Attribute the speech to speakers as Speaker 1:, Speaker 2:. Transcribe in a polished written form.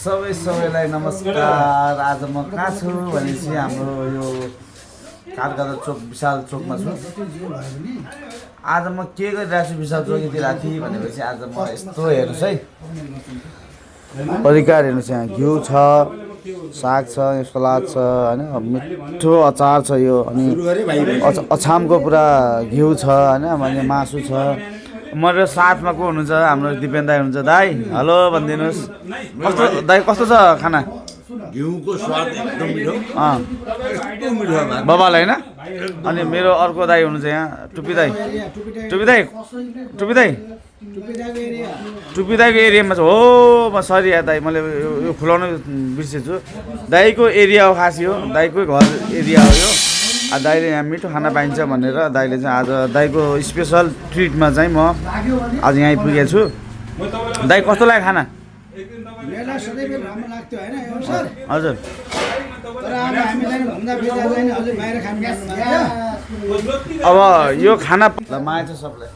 Speaker 1: सबैलाई नमस्कार। आज म कहाँ छु भनेपछि हाम्रो यो काठगडा चोक विशाल चोकमा छु। आज म के गरिरहेको छु विशाल चोकतिर राति भनेपछि आज म यस्तो हेर्नुहोस् है, परिकार हेर्नुहोस्। यहाँ घिउ छ, साग छ, सलाद छ होइन, मिठो अचार छ यो, अनि अछामको पुरा घिउ छ होइन, अनि मासु छ। मेरो साथमा को हुनुहुन्छ? हाम्रो दिपेन दाई हुनुहुन्छ। दाई हेलो भनिदिनुहोस्। कस्तो दाई, कस्तो छ खाना?
Speaker 2: घिउको स्वाद एकदम मिठो। एकदम मिठो
Speaker 1: बबाल होइन। अनि मेरो अर्को दाई हुनुहुन्छ यहाँ, टुपी दाई। टुपी दाई, टुपी दाई, टुपी दाईको एरियामा छ हो। म सरी यार दाई, मैले यो खुलाउन बिर्सेछु। दाईको एरिया हो, खास यो दाईकै घर एरिया हो यो। दाईले यहाँ मिठो खाना पाइन्छ भनेर दाईले चाहिँ आज दाईको स्पेसल ट्रिटमा चाहिँ म आज यहीँ पुगेको छु। दाई कस्तो लाग्यो खाना?
Speaker 3: मेला सधैँ राम्रो लाग्थ्यो होइन सर?
Speaker 1: हजुर।
Speaker 3: तर अब हामीलाई भन्दा बिदा चाहिँ अझै बाहिर खानु
Speaker 1: अब यो खाना माया छ सबलाई।